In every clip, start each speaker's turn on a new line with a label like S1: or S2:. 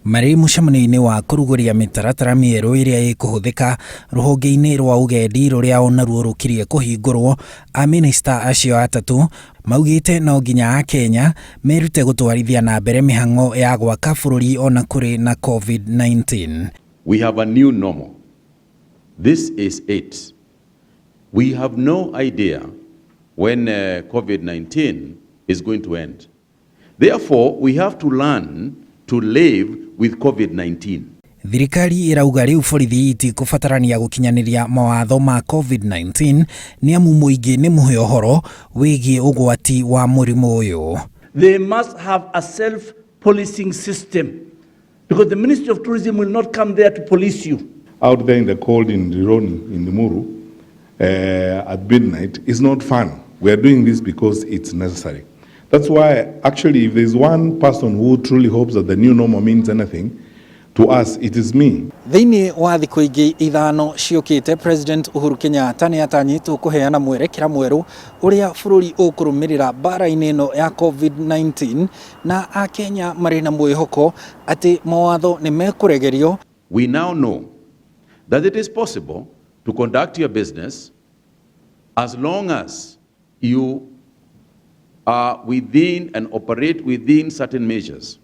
S1: Marĩ mũcemanio-inĩ wa kũrugũria mĩtaratara mĩerũ ĩrĩa ĩkũhũthĩka rũhonge-inĩ rwa ũgendi rũrĩa onaruo rũkirie kũhingũrwo, amĩnĩsta acio atatũ maugĩte no nginya Akenya merute gũtwarithia na mbere mĩhang'o ya gwaka bũrũri ona kũrĩ na COVID-19.
S2: We have a new normal. This is it. We have no idea when COVID-19 is going to end. Therefore, we have to learn to live with COVID-19.
S1: Thirikari ĩrauga rĩu borithi itikũbatarania gũkinyanĩria mawatho ma COVID-19 nĩ amu mũingĩ nĩ mũhe ũhoro wĩgiĩ ũgwati wa mũrimũ ũyũ.
S3: They must have a self-policing system because the Ministry of Tourism will not come there to police you.
S4: Out there in the cold in Rironi, in Limuru, at midnight is not fun. We are doing this because it's necessary. That's why, actually, if there's one person who truly hopes that the new normal means anything to us, it is me.
S1: Thĩinĩ wa thikũ ingĩ 5 ciũkĩte, President Uhuru Kenyatta nĩ atanyĩtwo kũheana mwerekera mwerũ ũrĩa bũrũri ũkũrũmĩrĩra mbara-inĩ ĩno ya COVID-19, na Akenya marĩ na mwĩhoko atĩ mawatho nĩ mekũregerio.
S2: We now know that it is possible to conduct your business as long as you are within and operate within certain measures.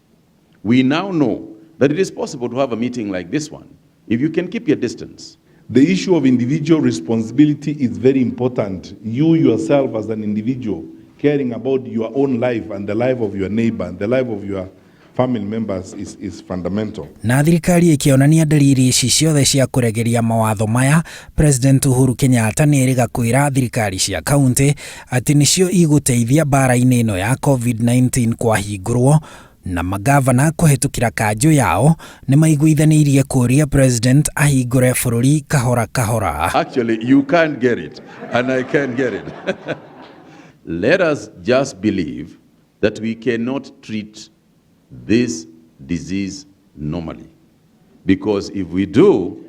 S2: We now know that it is possible to have a meeting like this one if you can keep your distance.
S4: The issue of individual responsibility is very important. You yourself as an individual caring about your own life and the life of your neighbor and the life of your family members is fundamental.
S1: Na thirikari ĩkĩonania dalili ici ciothe cia kũregeria mawatho maya, President Uhuru Kenyatta nĩ erĩga kwĩra thirikari cia kaunti atĩ nĩcio igũteithia mbara-inĩ ĩno ya COVID-19 kwahingũrwo, na magavana kũhetũkĩra kanjũ yao nĩ maiguithanĩirie kũria President ahingũre bũrũri kahora kahora.
S2: Actually, you can't get it, and I can't get it. Let us just believe that we cannot treat this disease normally. Because if we do,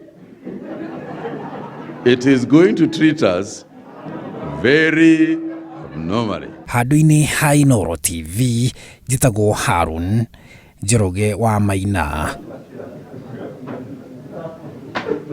S2: it is going to treat us very abnormally.
S1: Handũ-inĩ ha Inooro TV, njĩtagwo Harun Njoroge wa Maina.